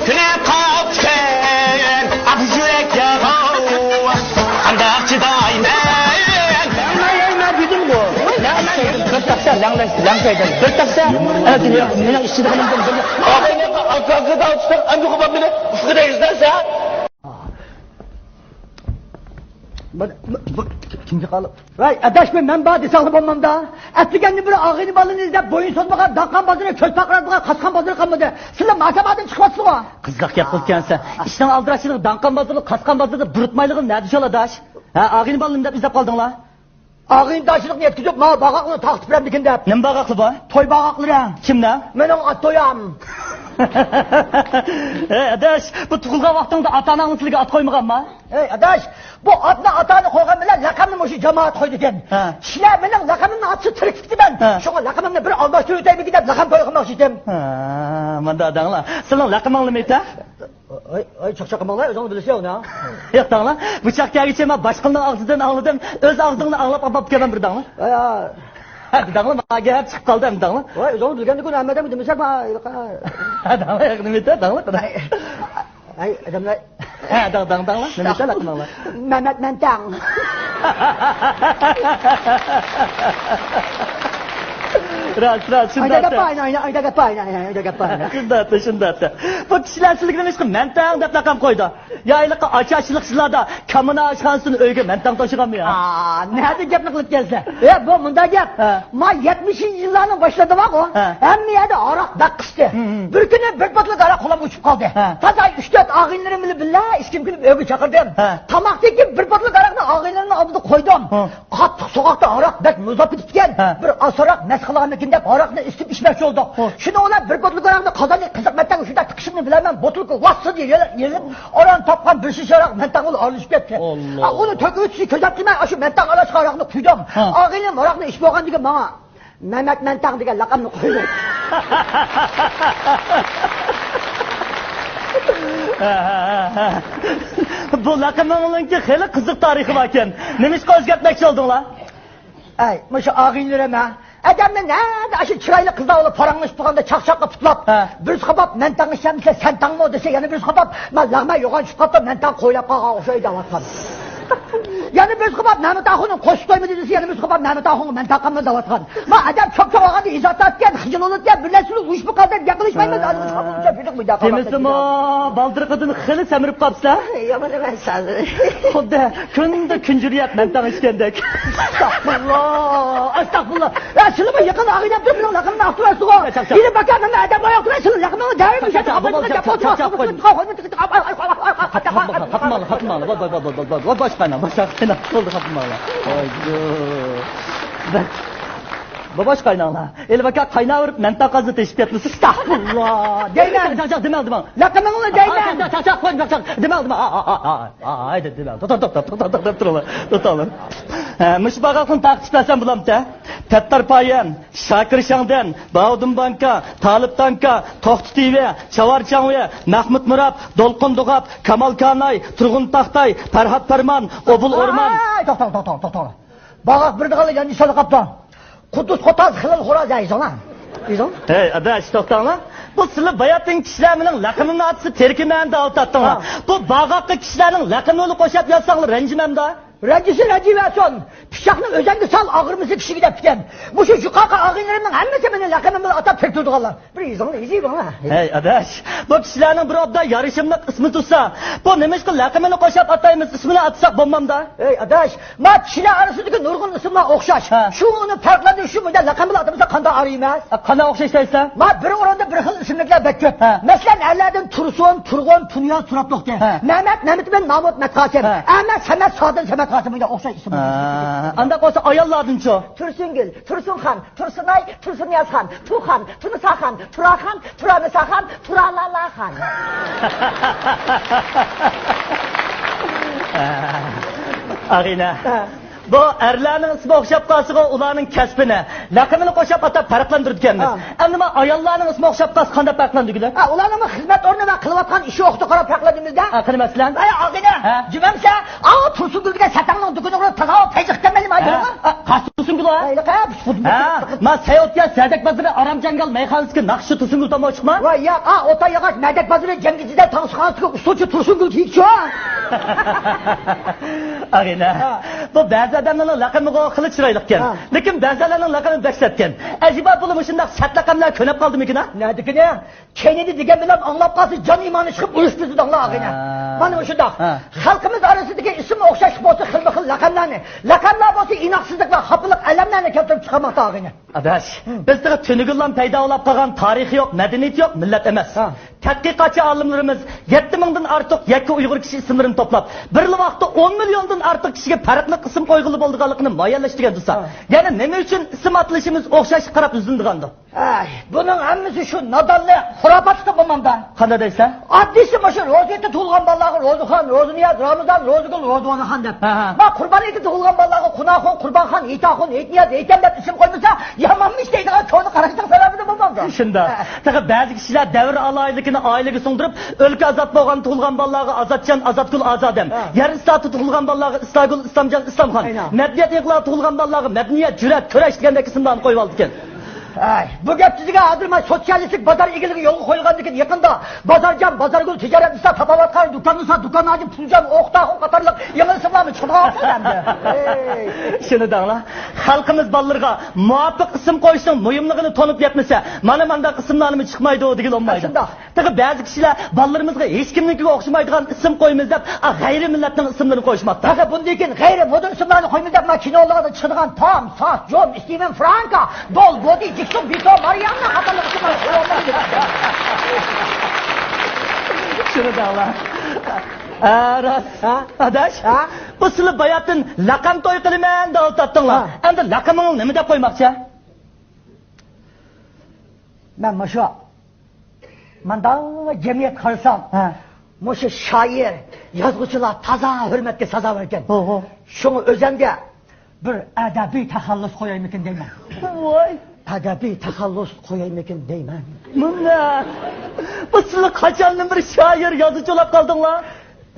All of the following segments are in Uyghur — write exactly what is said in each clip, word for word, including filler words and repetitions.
كۈنە قاپتىكەن، ئاق يۈرەك ياغاو. قانداق چىدايمەن؟ مەن دېدىمغۇ. بىر تەخسە لەڭلەش، لەڭشەيدۇ. بىر تەخسە، ئە، دۇنيا، مېنىڭ ئىچىدىغىنىمدىن بىر. ئاغىنى ئاكا ئاكا داۋۇتنىڭ ئەمدى قوپاپ مېنى ئۇفقىدا يۈزلەنسە. بۇ، بۇ، بۇ كىمگە قالىپ؟ ۋاي، ئاداش، بۇ مەن بار دېسەڭلار بولمامدا. ئەتىگەننى بىر ئاغىنە بالىنى ئىزدەپ بويۇن سوزمىغان داڭقان بازىرى، كۆز پارقىراتمىغان قاسقان بازىرى قالمىدى. سىلەر ماسامادىن چىقىۋاتسىلىغۇ. قىزىق گەپ قىلىپكەنسەن. ئىشنىڭ ئالدىراشچىلىقى داڭقان بازىرى، قاسقان بازىرىدا بۇرۇتمايلىغىنى نەدە شۇ ئاداش؟ ھە، ئاغىنە بالىنى دەپ ئىزدەپ قالدىڭلار؟ ئاغىنىدارچىلىقنى يەتكۈزۈپ، ماۋۇ باغاقلىرىنى تارقىتىپ بېرەمدىكىن دەپ. نېمە باغاقلىرى؟ توي باغاقلىرى. كىمدە؟ مېنىڭ ئات تويۇم. ھەي، ئاداش، بۇ تۇغۇلغان ۋاقتىڭدا ئاتا-ئاناڭ سىلىگە ئات قويمىغانما؟ ھەي، ئاداش، بۇ ئاتنى ئاتا-ئانا قويغان بىلەن لەقەمنى مۇشۇ جامائەت قويدىكەن. ھە. كىشىلەر مېنىڭ لەقىمىمنى ئاتسا تىرىكىتىمەن. ھە. شۇڭا لەقىمىمنى بىر ئالماشتۇرۇۋېتەيمىكىن دەپ لەقەم تويى قىلماقچى ئىدىم. ھە، مانداق دەڭلار. سىلىنىڭ لەقىمىڭ نېمە ئىكەن؟ ئاي، ئاي، چاقچاق قىلماڭلار، ئۆزىڭىز بىلىسىلەر ئۇنى. ياق، دەڭلار. بۇ چاغقا كەلگۈچە مەن باشقىلارنىڭ ئاغزىدىن ئاڭلىدىم، ئۆز ئاغزىڭدىن ئاڭلاپ ئاپاپ كەلمەن بىر دەڭلار. ئاي، ئاي. ھە، دەڭلار، ماڭا گەپ چىقىپ قالدى ئەمدى دەڭلار. ۋاي، ئۆزىڭىز بىلگەندىكىن ھەممە ئادەمگە دېمىسەك، ما، ھېلىقى. ھە، دەڭلار، ياق، نېمە ئېيتە، دەڭلار، قاراي. ئاي، ئاي، ئادەملەر. ھە، دەڭ، دەڭ، دەڭلار، نېمە ئېيتە، لەقىمىڭلار. مەمەت مەنتەڭ. راست، راست، شۇنداق. ئايدا گەپ بار، ئايدا گەپ بار، ئايدا گەپ بار. شۇنداق، شۇنداق. بۇ كىشىلەر سىلىگە نېمىشقا مەنتەڭ دەپ لەقەم قويىدۇ؟ يا ھېلىقى ئاچا ئىشلىقچىلاردا كامىنا ئاشخانىسىدىن ئۆيگە مەنتەڭ توشۇغانمۇ يا؟ ئا، نەدە گەپنى قىلىپ كەلسە؟ ئە، بۇ مۇنداق گەپ. ھە. ما يەتمىشىنچى يىللارنىڭ باشلىرىدا بارغۇ. ھە. ھەممە يەردە ھاراق بەك قىستى. ھىم، ھىم. بىر كۈنى بىر بوتۇلكا ھاراق قولۇمغا چۈشۈپ قالدى. ھە. تازا ئۈچ-تۆت ئاغىنىلىرىم بىلەن ئىچكۈم كېلىپ ئۆيگە چاقىردىم. ھە. تاماقتىن كېيىن بىر بوتۇلكا ھاراقنى ئاغىنىلىرىمنىڭ ئالدىدا قويدۇم. ھە. قاتتىق سوغۇقتا ھاراق بەك مۇزلاپ كېتىپتىكەن. ھە. بىر ئاز ھاراق مەس قىلغانمىكىن دەپ ھاراقنى ئىسسىتىپ ئىچمەكچى بولدۇق. ھە. شۇنىڭ بىلەن بىر بوتۇلكا ھاراقنى قازاننى قىزىق مەنتەڭگە شۇنداق تىقىشىمنى بىلەلمەي بوتۇلكا ۋاسسىدە يېرىلىپ، ئاران تاپقان بىر شىشە ھاراق مەنتەڭگە ئارىلىشىپ كەتتى. ئاللا. ئا، ئۇنى تۆكۈۋېتىشنى كۆزەتمەي ئاشۇ مەنتەڭ ئارىلاشقان ھاراقنى قۇيدۇم. ھە. ئاغىنىم ھاراقنى ئىچىپ بولغاندىن كېيىن ماڭا مەمەت مەنتەڭ دېگەن لەقەمنى قويدى. بۇ لەقىمىڭلارنىڭكى خېلى قىزىق تارىخى باركەن. نېمىشقا ئۆزگەرتمەكچى بولدۇڭلار؟ ئەي، مۇشۇ ئاغىنىلىرىم ھە. ئادەمنى نەدە ئاشۇ چىرايلىق قىزلار بىلەن پاراڭلىشىپ تۇرغاندا چاقچاققا پۇتلاپ، ھە. بىرسى قاپاپ، مەنتەڭ ئىچەمسەن، سەنتەڭمۇ دېسە، يەنە بىرسى قاپاپ، مەن لەغمەن يوغان چۈشۈپ قاپتۇ، مەنتەڭ قويلاپ قالغان ئوخشايدۇ دەۋاتقان. يەنە بىرسى قاپاپ، مەمەت ئاخۇننىڭ قوشۇق تويمىدى دېسە، يەنە بىرسى قاپاپ، مەمەت ئاخۇنغا مەنتەڭ قالمىدى دەۋاتقان. ما ئادەم چوپ-چوپ ئالغاندا ئىزا تارتكەن، خىجىل بولىدىكەن، بىر نەرسىلەر ئۇيۇشۇپ قالدى، گەپ قىلىشمايمىز، ھە. ئادەم چوپ-چوپ يۈرۈپ دېمىسىمۇ، بالدۇرقىدىن خېلى سەمرىپ قاپسىلەر. يامان ئەمەس ھازىر. خۇددى كۈندە كۈنجۈرۈپ مەنتەڭ ئىچكەندەك. ئەستەغپۇرۇللا، ئەستەغپۇرۇللا. يا، سىلىمۇ يېقىن ئاغىنەم تۇرۇپ مېنىڭ لەقىمىمنى ئاقتۇرۇۋەتسىغۇ. يېنى باكا مەن ئەدەپ ئاياق تۇرۇپ سىلىنىڭ لەقىمىڭنى دەۋېرىپ مۇشۇ چاقچاق، چاقچاق، چاقچاق. خاپىماڭلار، خاپىماڭلار، خاپىماڭلار. ۋاي، ۋاي، ۋاي، ۋاي، باش قايناڭ، باش قايناڭ. بولدى، خاپىماڭلار. ۋاي، بوباش قايناڭلار. ئېلى باكا قايناۋېرىپ مەنتەڭ قازىنى تېشىپ كەتمىسۇن. ئەستەغپۇرۇللا. دەيمەن. چاق، چاق، دېمەڭ، دېمەڭ. لەقىمىڭنى دەيمەن. چاق، چاق، چاق، چاق، قويۇڭ، چاق، چاق. دېمەڭ، دېمەڭ. ئا، ئا، ئا، ئا، ھەيدە، دېمەڭ. توختاڭ، توختاڭ، توختاڭ، توختاڭ، توختاڭ. ھە، مۇشۇ باغاقنى تارقىتىپ بەرسەم بولامتى؟ تەتتار پايەن، شاكىر شاڭدەن، باۋدۇن بانكا، تالىپ تانكا، توختى تىۋى، چاۋار چاڭۋى، مەخمۇت مۇرات، دولقۇن دۇغاپ، كامال كاناي، تۇرغۇن تاختاي، پەرھات پەرمان، ئوبۇل ئورمان. ھەي، توختاڭ، توختاڭ، توختاڭ. باغاق بىردىغانلا يانچۇقسالا قاپتۇ. قۇددۇس قوتاز خېلىل خوراز ھەي ساڭا. ئېيتىڭ. ھەي، ئاداش، توختاڭلار. بۇ سىلى باياتىن كىشىلەر مېنىڭ لەقىمىمنى ئاتسا تېرىكىمەن دەپ ئالتاتتىڭلار. ھا. بۇ باغاققا كىشىلەرنىڭ لەقىمىنى قوشاپ يازساڭلار رەنجىمەمدا؟ رەنجىسە رەنجىۋەرسۇن. پىچاقنى ئۆزەڭگە سال، ئاغرىمىسا كىشىگە دەپتىكەن. مۇشۇ يۇقىرىقى ئاغىنىلىرىمنىڭ ھەممىسى مېنى لەقىمىم بىلەن ئاتاپ تىرتىدىغانلار. بىر ئېزىڭلار، ئېزىۋېرىڭلار. ھەي، ئاداش، بۇ كىشىلەرنىڭ بىر ئوبدان يارىشىملىق ئىسمى تۇرسا، بۇ نېمىشقا لەقىمىنى قوشاپ ئاتايمىز، ئىسمىنى ئاتىساق بولمامدا؟ ھەي، ئاداش، ما كىشىلەر ئارىسىدىكى نۇرغۇن ئىسىملار ئوخشاش. ھە. شۇنى پەرقلەندۈرۈشى مۇنداق لەقەم بىلەن ئاتىمىسا قانداق ئارىيمەس؟ ئە، قانداق ئوخشاش دەيسىلەر؟ ما بىر ئورۇندا بىر خىل ئىسىملىكلەر بەك كۆپ. ھە. مەسىلەن، ئەرلەردىن تۇرسۇن، تۇرغۇن، تۇنىياز، تۇراب توختى. ھە. مەمەت، مەمتىمىن، مامۇت، مەتقاسىم. ھە. ئەمەت، سەمەت، سادىر، سەمەت قاسىم، مۇنداق ئوخشاش ئىسىم. ھە، ئانداق بولسا ئاياللاردىنچۇ؟ تۇرسۇنگۈل، تۇرسۇنخان، تۇرسۇنئاي، تۇرسۇننىيازخان، تۇخان، تۇنساخان، تۇراخان، تۇرانىساخان، تۇرالالىخان. ئاغىنە. ھە. بۇ ئەرلەرنىڭ ئىسمى ئوخشاپ قالسىغۇ، ئۇلارنىڭ كەسپىنى، لەقىمىنى قوشاپ ئاتاپ پەرقلەندۈرىدىكەنمىز. ھە. ئەمدى مانا ئاياللارنىڭ ئىسمى ئوخشاپ قالسا قانداق پەرقلەندۈرگۈلۈك؟ ھە، ئۇلارنىڭ خىزمەت ئورنى ۋە قىلىۋاتقان ئىشى ئوخشىتىپ قاراپ پەرقلەندۈرىمىز-دە. ھە، قېنى مەسىلەن؟ ھە، ئاغىنە، ھە. جۈمەمسە، ئاۋۇ تۇرسۇنگۈلگە سەتەڭنىڭ دۇكىنىغا تازا پەيزىق كەلمەيلىما ھە. ئا، قايسى تۇرسۇنگۈل ئۇ؟ ھە، ھە. ما سەئۇدىيە سەدەك بازىرى ئارام جاڭگال مەيخانىسىدىكى ناخشىچى تۇرسۇنگۈل تاموچۇقما؟ ۋاي ياق، ئا، ئوتا ياغاچ مەدەك بازىرى جەنگىچىدە تاڭسىخانىسىدىكى ئۇسسۇلچى تۇرسۇنگۈل كىيىكچۇ. ئاغىنە، ھە. بۇ بەزى ئادەملەرنىڭ لەقىمىغۇ خېلى چىرايلىقكەن. ھە. لېكىن بەزى ئادەملەرنىڭ لەقىمى بەك سەتكەن. ئەجەبا بۇلار مۇشۇنداق سەت لەقەملەرگە كۆنۈپ قالدىمىكىن ھە؟ نەدىكىنى؟ كەينىدە دېگەن بىلەن ئاڭلاپ قالسا جان ئىمانى چىقىپ ئۇرۇش بېزىدىڭلار ئاغىنە. ھە. مانا مۇشۇنداق. ھە. خەلقىمىز ئارىسىدىكى ئىسىم ئوخشاشلىق بولسا خىلمۇ خىل لەقەملەرنى، لەقەملەر بولسا ئىناقسىزلىق ۋە خاپىلىق ئەلەملەرنى كەلتۈرۈپ چىقارماقتا ئاغىنە. ئاداش، ھە. بىز تېخى تۈنۈگۈنلا پەيدا بولاپ قالغان تارىخى يوق، مەدەنىيىتى يوق مىللەت ئەمەس. ھە. تەتقىقاتچى ئالىملىرىمىز يەتتە مىڭدىن ئارتۇق يەككە ئۇيغۇر كىشى ئىسىملىرىنى توپلاپ، بىرلا ۋاقىتتا ئون مىليوندىن ئارتۇق كىشىگە پەرقلىق ئىسىم قويغىلى بولىدىغانلىقىنى مۇئەييەنلەشتۈرگەن تۇرسا، ھە. يەنە نېمە ئۈچۈن ئىسىم ئاتىلىشىمىز ئوخشاشلىققا قاراپ يۈزلىنىدىغاندۇ؟ ئەي، بۇنىڭ ھەممىسى شۇ نادانلىق، خۇراپاتلىقتىن بولمامدا؟ قانداق دەيسەن؟ ئاددىيسى مۇشۇ روزا ھېيتتا تۇغۇلغان بالىلارغا روزىخان، روزىنىياز، رامىزان، روزىگۈل، روزىۋالىخان دەپ. ھە، ھە. ما قۇربان ھېيتتا تۇغۇلغان بالىلارغا خۇناخۇن، قۇربانخان، ھېيتاخۇن، ھېيتنىياز، ھېيتەم دەپ ئىسىم قويمىسا، يامانمىش دەيدىغان كونا قاراشنىڭ سەۋەبىدىن بولمامدا؟ شۇنداق. ھە. تېخى بەزى كىشىلەر دەۋر ئالاھىدىلىكىنى ئائىلىگە سىڭدۈرۈپ، ئۆلكە ئازاد بولغان تۇغۇلغان بالىلارغا ئازادجان، ئازادگۈل، ئازادەم، ھە. يەر ئىسلاھاتتا تۇغۇلغان بالىلارغا ئىسلاھگۈل، ئىسلامجان، ئىسلامخان، ئەينە. مەدەنىيەت ئىنقىلابى تۇغۇلغان بالىلارغا مەدەنىيەت، جۈرئەت، كۈرەش دېگەندەك ئىسىملارنى قويۇۋالىدىكەن. ئەي، بۇ گەپ تۈزىگەن ھازىر مانا سوتسىيالىستىك بازار ئىگىلىكى يولغا قويۇلغاندىن كېيىن يېقىندا بازارجان، بازارگۈل، تىجارەت نىسا، تاپاۋەتخانا، دۇكان نىسا، دۇكان ھاجى، پۇلجان، ئوقتاخۇن قاتارلىق يېڭى ئىسىملارمۇ چىقىۋاتىدۇ ئەمدى. ئەي. شۇنى دەڭلار، خەلقىمىز بالىلىرىغا مۇۋاپىق ئىسىم قويۇشنىڭ مۇھىملىقىنى تونۇپ يەتمىسە، مانا مانداق ئىسىملارنىمۇ چىقمايدۇ دېگىلى بولمايدۇ. شۇنداق. تېخى بەزى كىشىلەر بالىلىرىمىزغا ھېچكىمنىڭكىگە ئوخشىمايدىغان ئىسىم قويىمىز دەپ، ئا، غەيرىي مىللەتنىڭ ئىسىملىرىنى قويۇشماقتا. تېخى بۇندىن كېيىن غەيرىي مودېل ئىسىملارنى قويىمىز دەپ، مانا كىنولاردا چىقىدىغان تام، ساس، جوم، ئىستىۋېن فرانكا، دول، بودى، دىكسون، بىتو، مارىياننا قاتارلىق ئىسىملارنى قويۇۋالمايمىز. شۇنى دەڭلار. ھە، راست. ھە؟ ئاداش، ھە؟ بۇ سىلى باياتىن لەقەم توي قىلىمەن دەپ ئولتۇراتتىڭلار. ھە. ئەمدى لەقىمىڭنى نېمە دەپ قويماقچى؟ مەن مۇشۇ مانداق جەمئىيەت قارىسام، ھە. مۇشۇ شائىر، يازغۇچىلار تازا ھۆرمەتكە سازاۋەركەن. ھو، ھو. شۇڭا ئۆزەمگە بىر ئەدەبىي تەخەللۇس قويايمىكىن دەيمەن. ۋاي. ئەدەبىي تەخەللۇس قويايمىكىن دەيمەن. مۇنە، بۇ سىلى قاچاندىن بىر شائىر، يازغۇچى بولاپ قالدىڭلار؟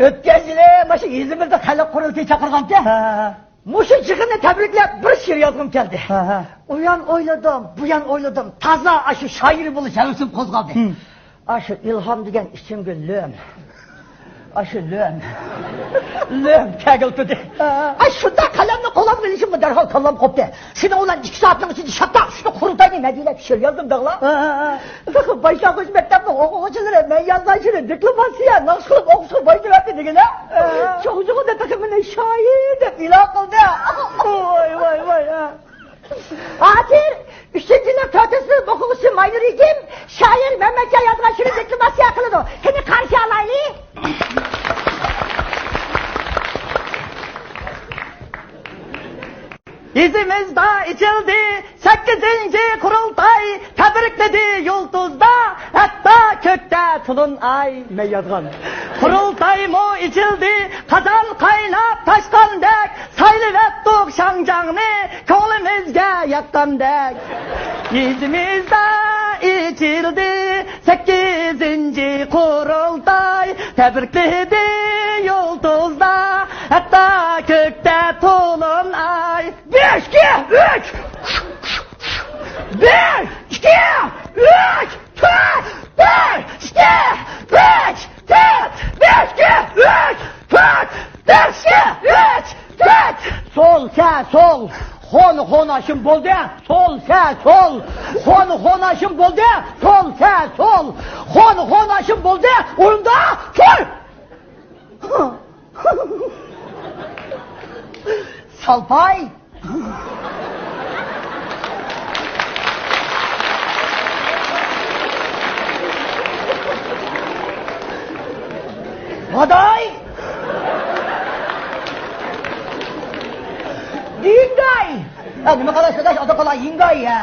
ئۆتكەن يىلى مۇشۇ يېزىمىزدا خەلق قۇرۇلتىيى چاقىرغانتى. ھە، ھە، ھە. مۇشۇ جىغىننى تەبرىكلەپ بىر شېئىر يازغۇم كەلدى. ھە، ھە. ئۇيان ئويلىدىم، بۇيان ئويلىدىم، تازا ئاشۇ شائىر بولۇش ھەۋىسىم قوزغالدى. ھىم. ئاشۇ ئىلھام دېگەن ئىچىمگە لۆم. ئاشۇ لۆم. لۆم كەگىلتىدى. ھە. ئاي، شۇنداق قەلەمنى قولۇمغا ئېلىشىمغا دەرھال كاللام قوپتى. شۇنىڭ بىلەن ئىككى سائەتنىڭ ئىچىدە شاپتاق ئۈچتە قۇرۇلتاينى مەدھىيەلەپ شېئىر يازدىم دەڭلار. ھە، ھە، ھە. باشلانغۇچ مەكتەپنىڭ ئوقۇغۇچىلىرى مەن يازغان شېئىرنى دېكلاماتسىيە، ناخشا قىلىپ ئوقۇشقا بايىتىۋەتتى دېگىنە. ھە. چوڭ-چوڭىدا تېخى مېنى شائىر دەپ ئېلان قىلدى. ۋاي، ۋاي، ۋاي، ھە. ھازىر ئۈچىنچى يىللىق تۆتىنچى سىنىپ ئوقۇغۇچىسى ماينۇرىجىم شائىر مەمەتجان يازغان شېئىرنى دېكلاماتسىيە قىلىدۇ. قېنى قارشى ئالايلى. يېزىمىزدا ئېچىلدى سەككىزىنچى قۇرۇلتاي، تەبرىكلىدى يۇلتۇزدا، ھەتتا كۆكتە تولۇن ئاي. مەن يازغان. قۇرۇلتايمۇ ئېچىلدى، قازان قايناپ تاشقاندەك، سايلىۋەتتۇق شاڭجاڭنى، كۆڭلىمىزگە ياققاندەك. يېزىمىزدا ئېچىلدى سەككىزىنچى قۇرۇلتاي، تەبرىكلىدى يۇلتۇزدا، ھەتتا كۆكتە تولۇن ئاي. بىر، ئىككى، ئۈچ! بىر، ئىككى، ئۈچ، تۆت! بىر، ئىككى، ئۈچ، تۆت! بىر، ئىككى، ئۈچ، تۆت! بىر، ئىككى، ئۈچ، تۆت! سول، سە، سول! خون، خون ئاشىم بولدى! سول، سە، سول! خون، خون ئاشىم بولدى! سول، سە، سول! خون، خون ئاشىم بولدى! ئورۇندا تۇر! سالپاي! غاداي! دىيىڭگاي! يا نېمە قىلاسىز ئاداش، ئاتا قالا يىڭگاي يا!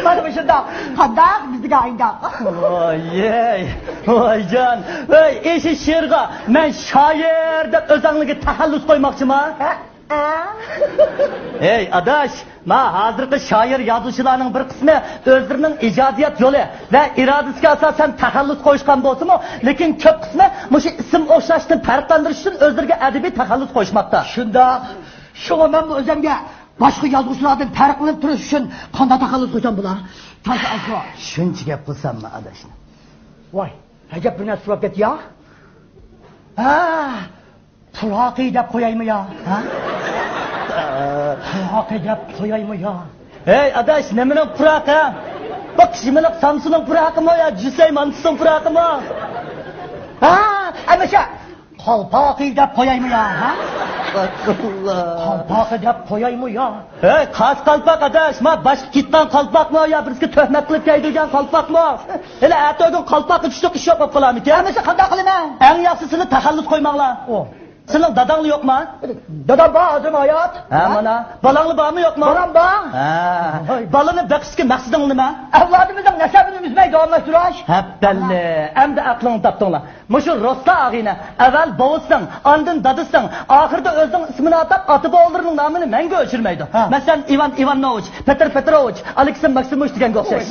مانا مۇشۇنداق. قانداق؟ بىزدىكى ئاينداق. ۋاي، ۋايجان. ۋاي، ئېشى شېئىرغا مەن شائىر دەپ ئۆزۈڭلارغا تەخەللۇس قويماقچىما؟ ھە؟ ھە؟ ھەي، ئاداش، ما ھازىرقى شائىر يازغۇچىلارنىڭ بىر قىسمى ئۆزلىرىنىڭ ئىجادىيەت يولى ۋە ئىرادىسىگە ئاساسەن تەخەللۇس قويۇشقان بولسىمۇ، لېكىن كۆپ قىسمى مۇشۇ ئىسىم ئوخشاشنى پەرقلەندۈرۈش ئۈچۈن ئۆزلىرىگە ئەدەبىي تەخەللۇس قويۇشماقتا. شۇنداق. شۇڭا مەنمۇ ئۆزۈمگە باشقا يازغۇچىلاردىن پەرقلىنىپ تۇرۇش ئۈچۈن قانداق تەخەللۇس قويسام بولا؟ تازا ئازغۇ. شۇنچە گەپ قىلساممۇ ئاداشنى؟ ۋاي، ئەجەب بىر نەرسە سوراپ كەتتى يا. ھە، پۇراقى دەپ قويايمۇ يا؟ ھە؟ پۇراقى دەپ قويايمۇ يا؟ ھەي ئاداش، نېمىنىڭ پۇراقى؟ بۇ قىشمىلىق سامسىنىڭ پۇراقىمۇ يا جۈسەي مانتىسىنىڭ پۇراقىمۇ؟ ھە، ئەمىسە قالپاقى دەپ قويايمۇ يا؟ ھە؟ ئەستەغپۇرۇللا. قالپاقى دەپ قويايمۇ يا؟ ھەي، قايسى قالپاق ئاداش؟ ما باشقا كىتتان قالپاقمۇ يا بىرسىگە تۆھمەت قىلىپ كىيدۈرگەن قالپاقمۇ؟ ھېلى ئەتىگۈن قالپاققا چۈشتۇق، ئىش يوق بولۇپ قالارمىكىن؟ ئەمىسە قانداق قىلىمەن؟ ئەڭ ياخشىسى سىلى تەخەللۇس قويماڭلار. ئو. سېنىڭ داداڭلا يوقما؟ دادام بار، ھازىرمۇ ھايات. ھە، مانا. بالاڭلا بارمۇ يوقما؟ بالام بار. ھە. ۋاي. بالىنى بېقىشتىكى مەقسىتىڭ نېمە؟ ئەۋلادىمىزنىڭ نەسەبىنى ئۈزمەي داۋاملاشتۇرۇش. ھەپتەللى. ئەمدى ئەقلىڭنى تاپتىڭلار. مۇشۇ روستا ئاغىنە ئەۋۋەل بوۋىسىنىڭ، ئاندىن دادىسىنىڭ، ئاخىرىدا ئۆزىنىڭ ئىسمىنى ئاتاپ ئاتا-بوۋىلىرىنىڭ نامىنى مەڭگۈ ئۆچۈرمەيدۇ. ھە. مەسىلەن، ئىۋان ئىۋانوۋىچ، پېتىر پېتروۋىچ، ئالېكسىي ماكسىموۋىچ دېگەنگە ئوخشاش.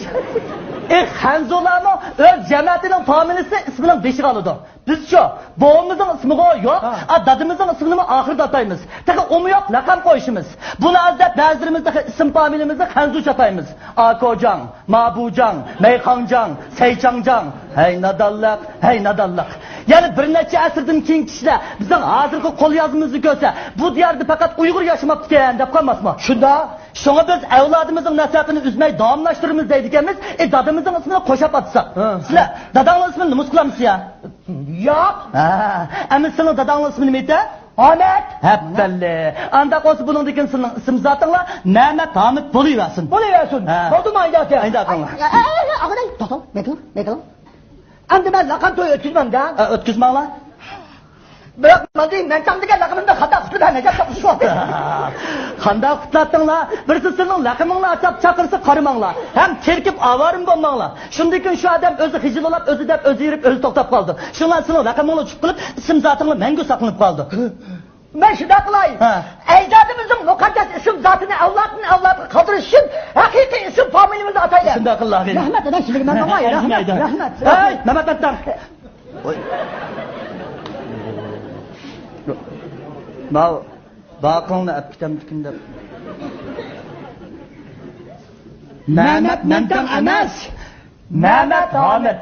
ئى، خەنزۇلارمۇ ئۆز جەمەتىنىڭ فامىلىسىنى ئىسمىنىڭ بېشىغا ئالىدۇ. بىزچۇ؟ بوۋىمىزنىڭ ئىسمىغۇ يوق، ھە. ئا، دادىمىزنىڭ ئىسمىنىمۇ ئاخىرىدا ئاتايمىز. تېخى ئۇمۇ يوق، لەقەم قويۇشىمىز. بۇنى ئەنسىرەپ بەزىلىرىمىز تېخى ئىسىم فامىلىمىزنى خەنزۇچە ئاتايمىز. ئاكوجاڭ، مابۇجاڭ، مەيخاڭجاڭ، سەيچاڭجاڭ. ھەي نادانلىق، ھەي نادانلىق. يەنە بىر نەچچە ئەسىردىن كېيىن كىشىلەر بىزنىڭ ھازىرقى قوليازمىمىزنى كۆرسە، بۇ دىياردا پەقەت ئۇيغۇر ياشىماپتىكەن دەپ قالماسمۇ؟ شۇنداق. شۇڭا بىز ئەۋلادىمىزنىڭ نەسەبىنى ئۈزمەي داۋاملاشتۇرىمىز دەيدىكەنمىز، ئى، دادىمىزنىڭ ئىسمىنى قوشاپ ئاتىساق. ھە. سىلەر داداڭنىڭ ئىسمىنى نومۇس قىلامسىز يا؟ ياق. ھە، ئەمدى سېنىڭ داداڭنىڭ ئىسمى نېمە ئىدى؟ ئامەت. ھەپتەللى. ئانداق بولسا بۇنىڭدىن كېيىن سېنىڭ ئىسىم زاتىڭلار مەمەت ھامىت بولۇۋەرسۇن. بولۇۋەرسۇن. ھە. بولدىمۇ ئايداكە؟ ئايداكاڭلار. ئاغىنەي، توختاڭ، مەن كېلىڭ، مەن كېلىڭ. ئەمدى مەن لەقەم تويى ئۆتكۈزمەمدە؟ ئە، ئۆتكۈزمەڭلار. بىراق، ماندىن مەن تاڭدىكەن لەقىمىمنى قانداق قۇتۇلدۇم، نەجات تاپقۇزۇۋاتتى. قانداق قۇتۇلاتتىڭلار؟ بىرسى سىزنىڭ لەقىمىڭلار ئاتاپ چاقىرسا قارىماڭلار. ھەم تېرىكىپ ئاۋارىمۇ بولماڭلار. شۇندىن كېيىن شۇ ئادەم ئۆزى خىجىللاپ، ئۆزى دەپ، ئۆزى ھېرىپ، ئۆزى توختاپ قالىدۇ. شۇڭا سىزنىڭ لەقىمىڭلار چۈشۈپ قېلىپ، ئىسىم زاتىڭلار مەڭگۈ ساقلىنىپ قالىدۇ. مەن شۇنداق قىلاي. ھە. ئەجدادىمىزنىڭ مۇقەددەس ئىسىم زاتىنى ئەۋلادتىن ئەۋلادقا قالدۇرۇش ئۈچۈن ھەقىقىي ئىسىم فامىلىمىزنى ئاتايلى. شۇنداق قىل، ئاغىنە. رەھمەت، ئاداش، شۇنداق ماڭا. رەھمەت، رەھمەت. ھەي، مەمەت ئاتاڭ. ۋاي. ماۋۇ باقىڭنى ئەپ كېتەمدىكىن دەپ. مەمەت مەمتاڭ ئەمەس. مەمەت ھامىت.